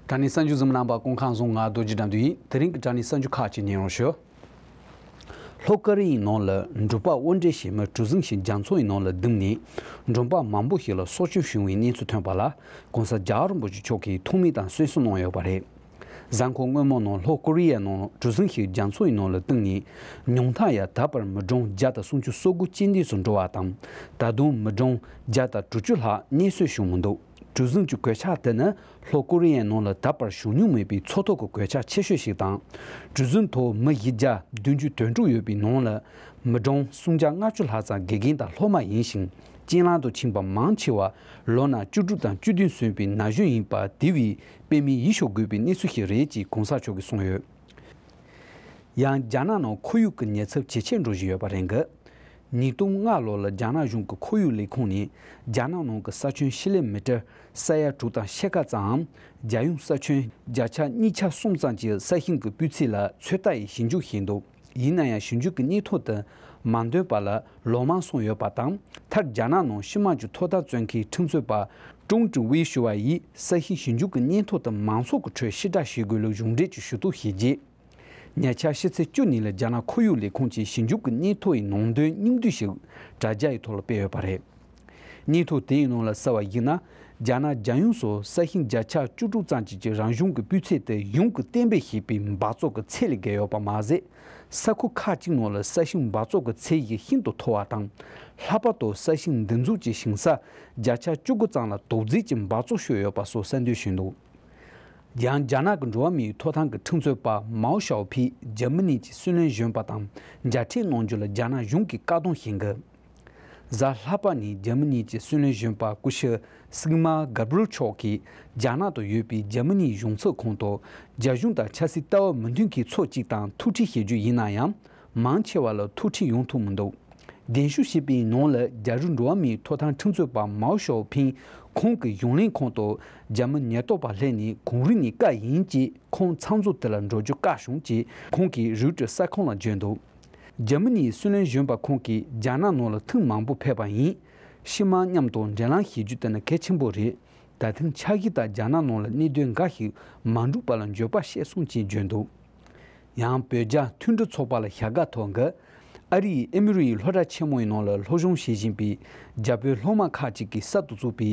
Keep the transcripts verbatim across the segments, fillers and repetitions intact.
དྲ་གནས་གསར་འགྱུར་གཟིགས་མོ་རྣམ་པ་སྐུ་ཁམས་བཟང་། ང་རྡོ་རྗེ་དགྲ་འདུལ་ཡིན། དེ་རིང་གི་དྲ་གནས་གསར་འགྱུར་ཁག་ཅིག་སྙན་སྒྲོན་ཞུ། ལྷོ་ཀོ་རི་ཡའི་ནང་ལ་འབྲུག་པ་དབོན་འདྲེ་ཞེས་མི་གྲུ་གཟིངས་ཤིག་རྒྱ་མཚོ་ཡི་ནང་ལ་བརྡུངས་ནས་མགྲོན་པ་མང་པོ་ཞིག་ལ་སྲོག་སྐྱོན་བྱུང་བའི་གནས་ཚུལ་ཐོན་པ་ལ་༸གོང་ས་༸རྒྱལ་བ་རིན་པོ་ཆེ་མཆོག་གིས་ཐུགས་སྨོན་དང་གསོལ་གསོལ་གནང་ཡོད་པ་རེད། གཟའ་འཁོར་སྔོན་མ་ནང་ལྷོ་ཀོ་རི་ཡའི་ནང་གྲུ་གཟིངས་ཤིག་རྒྱ་མཚོ་ཡི་ནང་ལ་བརྡུངས་ནས་ཉུང་མཐའ་ཡང་ད་བར་མི་གྲངས་བརྒྱ་དང་སུམ་ཅུ་སོ་དགུ་རྐྱེན་འདས་སུ་འགྲོ་བ་དང་། ད་དུང་མི་གྲངས་བརྒྱ་དང་དྲུག་ཅུ་ལྷག་གནས་གསོན་བྱུང་མི་འདུག་གྲུ་གཟིངས་ཀྱི་གོད་ཆག་དེ་ནི་ལྷོ་ཀོ་རི་ཡའི་ནང་ལ་ད་བར་བྱུང་མྱོང་མེད་པའི་མཚོ་ཐོག་གི་གོད་ཆག་ཆེ་ཤོས་ཤིག་དང་། གྲུ་གཟིངས་ཐོག་མི་བཞི་བརྒྱ་བདུན་ཅུ་དོན་དྲུག་ཡོད་པའི་ནང་ལ་མི་གྲངས་སུམ་བརྒྱ་ལྔ་བཅུ་ལྷག་ཙམ་དགེ་རྒན་དང་སློབ་མ་ཡིན་ཞིང་། རྐྱེན་ལམ་དུ་ཕྱིན་པ་མང་ཆེ་བ་ལོ་ན་བཅུ་དྲུག་དང་བཅུ་བདུན་སོན་པའི་ན་གཞོན་ཡིན་པ་དེ་བས་དཔེ་མེད་ཡིད་སྐྱོ་དགོས་པའི་གནས་ཚུལ་ཞིག་རེད་ཅེས་༸གོང་ས་མཆོག་གིས་གསུངས་ཡོད། ཡང་རྒྱ་ནག་ནང་ཁོར་ཡུག་གི་ཉེན་ཚབས་ཇེ་ཆེར་འགྲོ་བཞིན་ཡོད་པ་རེད་འདུག་ཉིས་སྟོང་ལྔ་ལོ་ལ་རྒྱ་ནག་གཞུང་གི་ཁོར་ཡུག་ལས་ཁུངས་ནས་རྒྱ་ནག་ནང་གི་ས་ཁྱོན་ཆེད་ལས་མི་ཊར་ས་ཡ་དྲུག་དང་ཕྱེད་ཀ་ཙམ། རྒྱལ་ཡོངས་ས་ཁྱོན་བརྒྱ་ཆ་གཉིས་ཆ་གསུམ་ཙམ་གྱི་ས་ཞིང་གི་སྤུས་ཚད་ལ་ཚོད་ལྟ་ཡི་ཞིབ་འཇུག་བྱས་འདུག་ཡིན་ན་ཡང་ཞིབ་འཇུག་གི་སྙན་ཐོ་དེ་མ་འདོན་པ་ལ་ལོ་མང་སོང་ཡོད་པ་དང་། མཐར་རྒྱ་ནག་ནང་སྤྱི་དམངས་ཀྱི་ཐོབ་ཐང་རྩོད་མཁན་ཁྲིམས་རྩོད་པ་ཀྲུང་ཀྲི་ཝེ་ཞུ་བ་ཡིས་ས་ཞིང་ཞིབ་འཇུག་གི་སྙན་ཐོ་དེ་མང་ཚོགས་ཀྱི་ཁྲོད་ཕྱིར་བསྒྲགས་བྱེད་དགོས་ལུགས་གཞུང་འབྲེལ་གྱི་ཞུ་གཏུག་བྱས་རྗེས། ཉེ་ཆར་ཕྱི་ཚེས་བཅུ་ཉིན་ལ་རྒྱ་ནག་ཁོར་ཡུག་ལས་ཁུངས་ཀྱིས་ཞིབ་འཇུག་གི་སྙན་ཐོ་ཡི་ནང་དོན་སྙིང་བསྡུས་ཤིག་དྲ་རྒྱ་ཡི་ཐོག་ལ་སྤེལ་ཡོད་པ་རེད། སྙན་ཐོ་དེའི་ནང་ལ་གསལ་བ་ཡིན་ན། རྒྱ་ནག་རྒྱལ་ཡོངས་སུ་ས་ཞིང་བརྒྱ་ཆ་བཅུ་དྲུག་ཙམ་གྱི་རང་བྱུང་གི་སྤུས་ཚད་དེ་གཞུང་གིས་གཏན་འབེབས་བྱས་པའི་འབག་བཙོག་གི་ཚད་ལས་བརྒལ་ཡོད་པ་མ་ཟད། ས་ཁུལ་ཁག་ཅིག་ནང་ལ་ས་ཞིང་འབག་བཙོག་གི་ཚད་གཞི་ཤིན་ཏུ་མཐོ་བ་དང་། ལྷག་པར་དུ་ས་ཞིང་འདི་ཚོ་གི་ཞིང་ས་བརྒྱ་ཆ་བཅུ་དགུ་ཙམ་ལ་དོགས་འཛེགས་ཀྱི་འབག་བཙོག་ཤོར་ཡོད་པ་སོགས་གསལ་འདོན་བྱས་འདུག་ཡང་རྒྱ་ནག་གི་འགྲོ་བ་མིའི་ཐོབ་ཐང་གི་ཁྲིམས་རྩོད་པ་མའོ་ཞའོ་ཕི་འཇར་མ་ནི་གྱི་སྲིད་བློན་གཞོན་པ་དང་མཇལ་འཕྲད་གནང་རྒྱུ་ལ་རྒྱ་ནག་གཞུང་གིས་བཀག་སྡོམ་བྱེད་འགོ། གཟའ་ལྷག་པ་ནས་འཇར་མ་ནི་གྱི་སྲིད་བློན་གཞོན་པ་སྐུ་ཞབས་སིག་མར་གྷ་བྷི་རེལ་མཆོག་གིས་རྒྱ་ནག་ཏུ་ཡོད་པའི་འཇར་མ་ནིའི་གཞུང་ཚབ་ཁང་དུ་རྒྱ་གཞུང་དང་ཆབ་སྲིད་ལྟ་བ་མི་མཐུན་མཁན་ཚོ་གཅིག་དང་ཐུག་འཕྲད་བྱེད་རྒྱུ་ཡིན་ན་ཡང་མང་ཆེ་བ་ལ་ཐུག་འཕྲད་ཡོང་ཐུབ་མི་འདུག་གདན་ཞུ་བྱས་པའི་ནང་ལ་རྒྱ་རིགས་འགྲོ་བ་མིའི་ཐོབ་ཐང་ཁྲིམས་རྩོད་པ་མའོ་ཞའོ་ཕིང་ཁོང་གི་གཞུང་ལས་ཁང་དུ་རྒྱ་མི་ཉེན་རྟོག་པ་སླེབས་ནས་གངས་རི་ནས་བཀག་ཡིན་ཅེས་ཁོང་ཚང་འཛོམས་དེ་ལ་འགྲོ་རྒྱུ་བཀག་བྱུང་ཅེས་ཁོང་གིས་རོའི་ཊར་གསར་ཁང་ལ་བརྗོད་འདུག་རྒྱ་མི་ནིའི་སྲིད་བློན་གཞོན་པ་ཁོང་གིས་རྒྱ་ནག་ནང་ལ་ཐེངས་མང་པོ་ཕེབས་པ་ཡིན། ཕྱི་དམག་མཉམ་དུ་འབྲེལ་ལམ་བྱེད་རྒྱུ་དེ་ནི་གལ་ཆེན་པོ་རེད། ད་ཐེངས་འཆར་གཞི་ལྟར་རྒྱ་ནག་ནང་ལ་གནད་དོན་འགའ་ཞིག་མ་འགྲུབ་པ་ལ་འགྱོད་པ་བཤད་སོང་ཅེས་བརྗོད་འདུག་ཡང་བོད་རྒྱ་མཐུན་སྒྲིལ་ཚོགས་པ་ལ་བྱ་དགའ་ཐོབ་འགོ། ཨ་རིའི་ཨེ་མི་རི་ཡི་སློབ་གྲྭ་ཆེན་མོ་ཡི་ནང་ལ་སློབ་སྦྱོང་བྱེད་བཞིན་པའི་རྒྱ་བོད་སློབ་མ་ཁག་ཅིག་གིས་གསར་དུ་བཙུགས་པའི་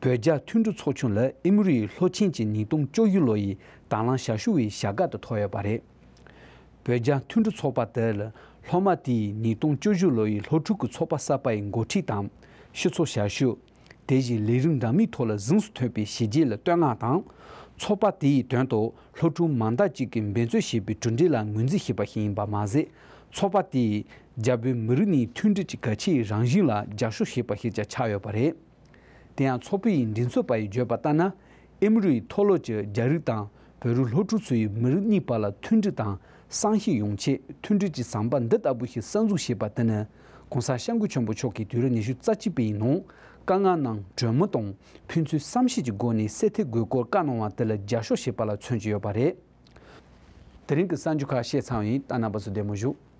བོད་རྒྱ་མཐུན་སྒྲིལ་ཚོགས་ཆུང་ལ་ཨེ་མི་རི་ཡི་ལྷོ་ཆེན་གྱི་ཉིས་སྟོང་བཅུ་བཞི་ལོ་ཡི་དང་བླངས་ཞབས་ཞུ་བའི་བྱ་དགའ་དེ་ཐོབ་ཡོད་པ་རེད། བོད་རྒྱ་མཐུན་སྒྲིལ་ཚོགས་པ་དེ་ལ་སློབ་མ་དེས་ཉིས་སྟོང་བཅུ་བཞི་ལོ་ཡི་སློབ་ཕྲུག་གི་ཚོགས་པ་གསར་པ་ཡི་འགོ་ཁྲིད་དང་། སྤྱི་ཚོགས་ཞབས་ཞུ། དེ་བཞིན་ལས་རིགས་འདྲ་མིན་ཐོག་ལ་གཟེངས་སུ་ཐོན་པའི་བྱས་རྗེས་ལ་བསྟོད་བསྔགས་དང་། ཚོགས་པ་དེ་ཡི་དོན་དུ་སློབ་ཕྲུག་མང་དག་ཅིག་གིས་འབད་བརྩོན་བྱས་པའི་གྲུབ་འབྲས་ལ་ངོས་འཛིན་བྱས་པ་ཞིག་ཡིན་པ་མ་ཟད། ཚོགས་པ་དེས་རྒྱ་བོད་མི་རིགས་གཉིས་མཐུན་སྒྲིལ་གྱི་གལ་ཆེའི་རང་བཞིན་ལ་རྒྱབ་སྐྱོར་བྱས་པ་ཞིག་ཀྱང་ཆགས་ཡོད་པ་རེད། དེ་ཡང་ཚོགས་པའི་མགྲིན་ཚབ་པ་ཡིས་བརྗོད་པ་ལྟར་ན། ཨེ་མི་རི་ཡི་མཐོ་སློབ་ཀྱི་རྒྱ་རིགས་དང་བོད་རིགས་སློབ་ཕྲུག་ཚོ་ཡིས་མི་རིགས་གཉིས་བར་ལ་མཐུན་སྒྲིལ་དང་བསམ་ཤེས་ཡོང་ཆེད་མཐུན་སྒྲིལ་གྱི་ཟམ་པ་འདི་ལྟ་བུ་ཞིག་གསར་འཛུགས་བྱས་པ་དེ་ནི་༸གོང་ས་༸སྐྱབས་མགོན་ཆེན་པོ་མཆོག་གིས་དུས་རབས་ཉི་ཤུ་རྩ་གཅིག་པའི་ནང་དཀའ་ངལ་རྣམས་གྲོས་མོལ་དང་ཕན་ཚུན་བསམ་ཤེས་ཀྱི་སྒོ་ནས་སེལ་ཐབས་དགོས་སྐོར་བཀའ་གནང་བ་དེ་ལ་རྒྱབ་སྐྱོར་བྱས་པ་ལ་མཚོན་གྱི་ཡོད་པ་རེད། དེ་རིང་གི་གསར་འགྱུར་ཁག་བཤད་ཚར་བ་ཡིན། ད་རྣམ་པ་ཚོ་བདེ་མོ་བཞུགས།